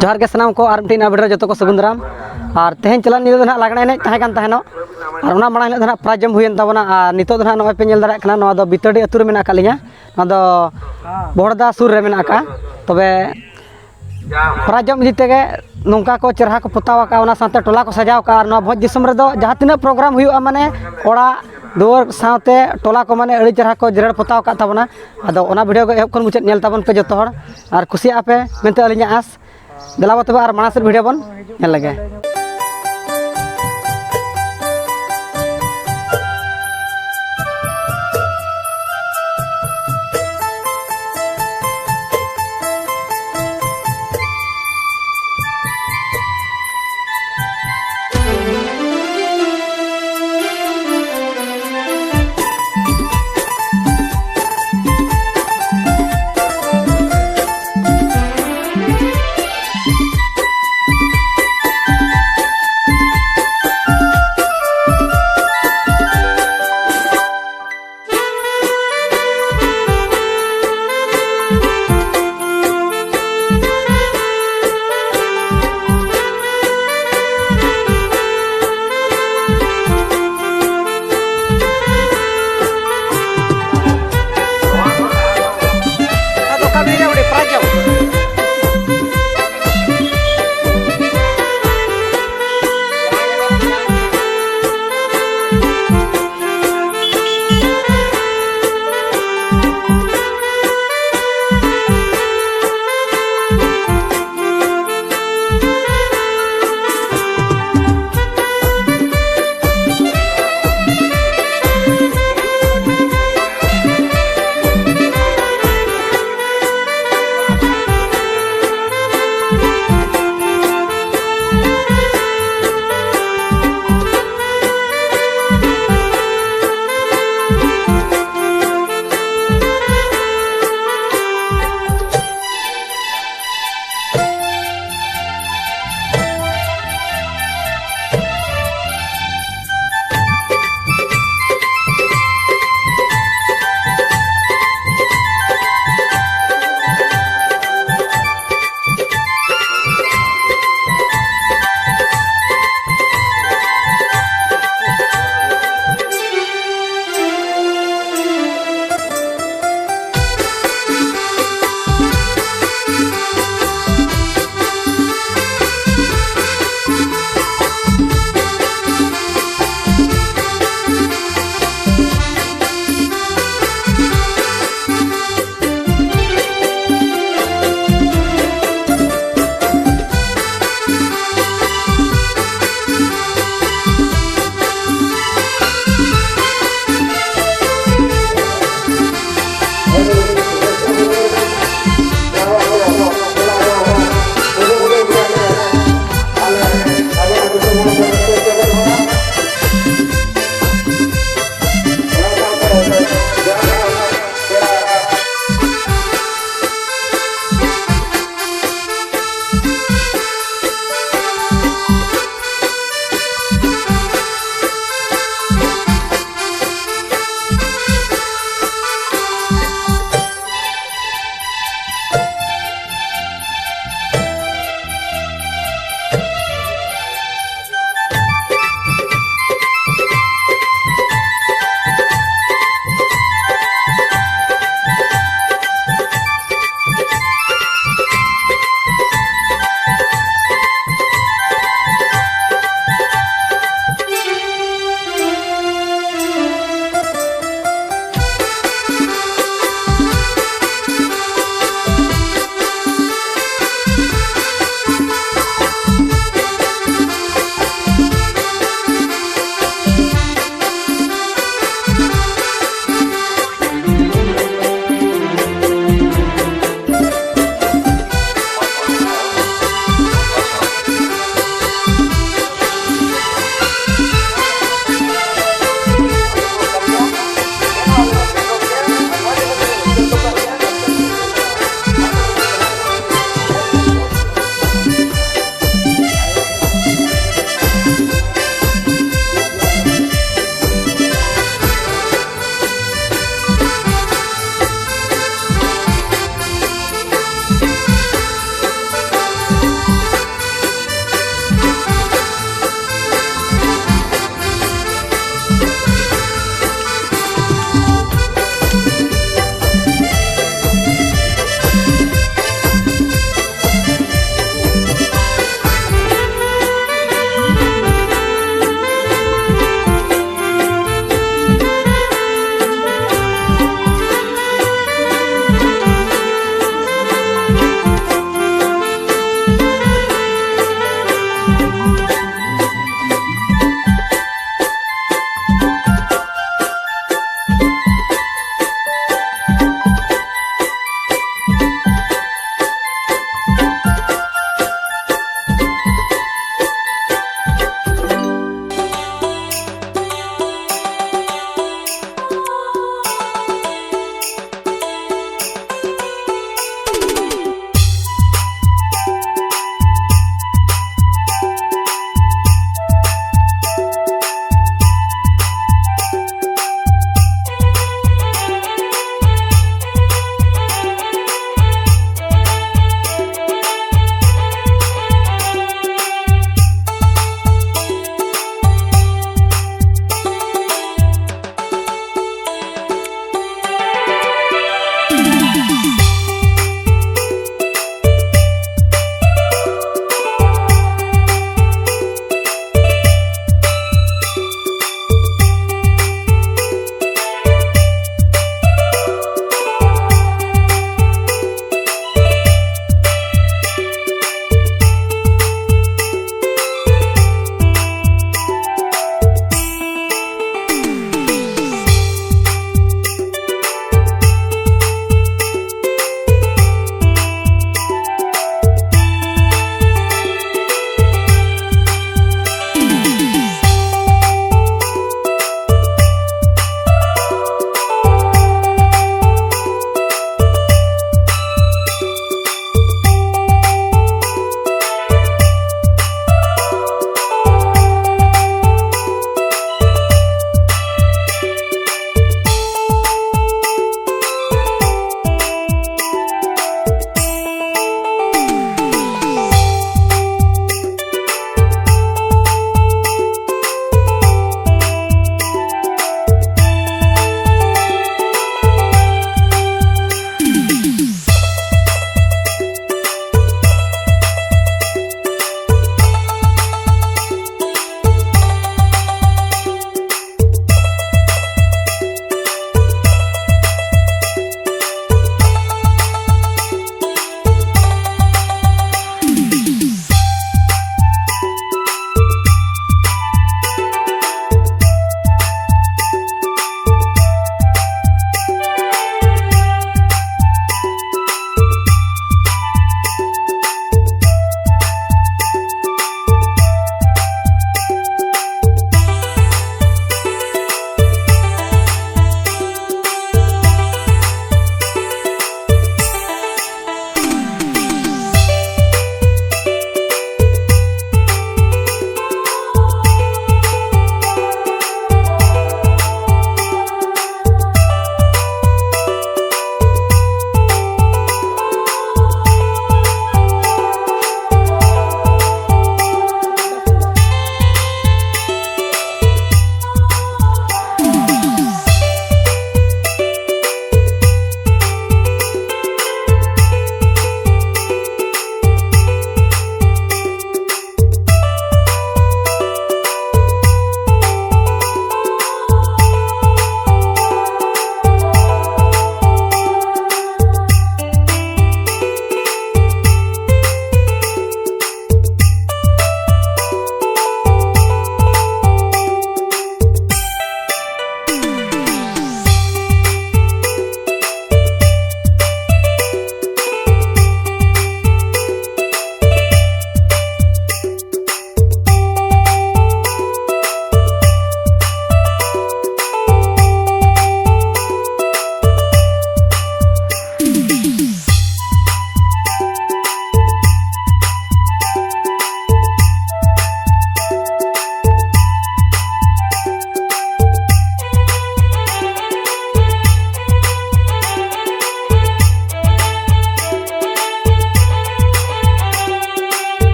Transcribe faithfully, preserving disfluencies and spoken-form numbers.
ᱡᱚᱦᱟᱨ ᱜᱮ ᱥᱟᱱᱟᱢ ᱠᱚ, ᱟᱨ ᱢᱤᱫᱴᱤᱡ ᱱᱟᱣᱟ video ᱨᱮ ᱡᱚᱛᱚ ᱠᱚ ᱥᱟᱹᱜᱩᱱ ᱫᱟᱨᱟᱢ᱾ ᱟᱨ ᱛᱮᱦᱮᱧ ᱪᱟᱞᱟᱜ ᱧᱤᱫᱟᱹ ᱫᱚ ᱱᱟᱦᱟᱜ ᱞᱟᱜᱽᱬᱮ ᱮᱱᱮᱡ ᱛᱟᱦᱮᱸ ᱠᱟᱱ ᱛᱟᱦᱮᱱᱚᱜ, ᱟᱨ ᱚᱱᱟ ᱢᱟᱲᱟᱝ ᱦᱤᱞᱳᱜ ᱫᱚ ᱱᱟᱦᱟᱜ prize ᱡᱚᱢ ᱦᱩᱭᱮᱱ ᱛᱟᱵᱚᱱᱟ᱾ ᱟᱨ ᱱᱤᱛᱚᱜ ᱫᱚ ᱱᱟᱦᱟᱜ ᱱᱚᱜᱼᱚᱭ ᱯᱮ ᱧᱮᱞ ᱫᱟᱲᱮᱭᱟᱜ ᱠᱟᱱᱟ, ᱱᱚᱣᱟ ᱫᱚ ᱵᱤᱛᱟᱹᱰᱤ ᱟᱹᱛᱩ ᱨᱮ ᱢᱮᱱᱟᱜ ᱟᱠᱟᱫ ᱞᱤᱧᱟ᱾ ᱱᱚᱣᱟ ᱫᱚ ᱵᱚᱦᱚᱲᱫᱟ ᱥᱩᱨ ᱨᱮ ᱢᱮᱱᱟᱜ ᱟᱠᱟᱫᱼᱟ᱾ ᱛᱚᱵᱮ prize ᱡᱚᱢ ᱤᱫᱤ ᱛᱮᱜᱮ ᱱᱚᱝᱠᱟ ᱠᱚ ᱪᱮᱨᱦᱟ ᱠᱚ ᱯᱚᱛᱟᱣ ᱟᱠᱟᱫᱼᱟ, ᱚᱱᱟ ᱥᱟᱶᱛᱮ ᱴᱚᱞᱟ ᱠᱚ ᱥᱟᱡᱟᱣ ᱟᱠᱟᱫᱼᱟ᱾ ᱟᱨ ᱱᱚᱣᱟ ᱵᱷᱚᱸᱡᱽ ᱫᱤᱥᱚᱢ ᱨᱮᱫᱚ ᱡᱟᱦᱟᱸ ᱛᱤᱱᱟᱹᱜ program ᱦᱩᱭᱩᱜᱼᱟ, ᱢᱟᱱᱮ ᱚᱲᱟᱜ ᱫᱩᱣᱟᱹᱨ ᱥᱟᱶᱛᱮ ᱴᱚᱞᱟ ᱠᱚ ᱢᱟᱱᱮ ᱟᱹᱰᱤ ᱪᱮᱨᱦᱟ ᱠᱚ ᱡᱮᱨᱮᱲ ᱯᱚᱛᱟᱣ ᱟᱠᱟᱫ ᱛᱟᱵᱚᱱᱟ᱾ ᱟᱫᱚ ᱚᱱᱟ video ᱜᱮ ᱮᱦᱚᱵ ᱠᱷᱚᱱ ᱢᱩᱪᱟᱹᱫ ᱧᱮᱞ ᱛᱟᱵᱚᱱ ᱯᱮ ᱡᱚᱛᱚ ᱦᱚᱲ, ᱟᱨ ᱠᱩᱥᱤᱭᱟᱜᱼᱟ ᱯᱮ ᱢᱮᱱᱛᱮ ᱟᱹᱞᱤᱧᱟᱜ ᱟᱸᱥ᱾ ᱫᱮᱞᱟ ᱵᱚ ᱛᱚᱵᱮ ᱟᱨ ᱢᱟᱲᱟᱝ ᱥᱮᱫ video ᱵᱚᱱ ᱧᱮᱞ ᱞᱮᱜᱮ᱾